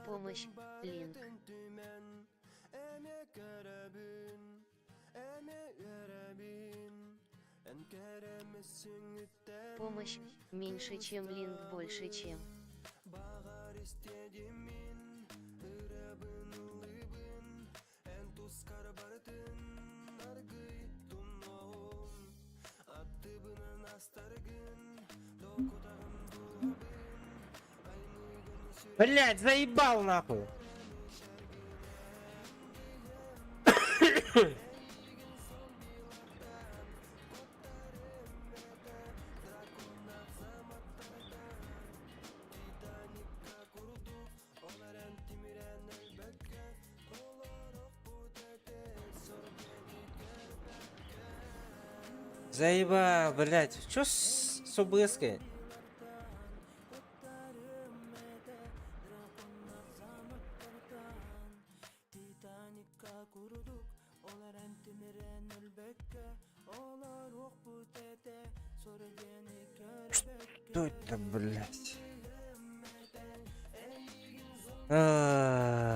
Помощь, Линк. Помощь меньше, чем Линк больше, чем. Блять, заебал нахуй! Заебал, блять. Чё с, с ОБС-кой? Что это, блядь? А.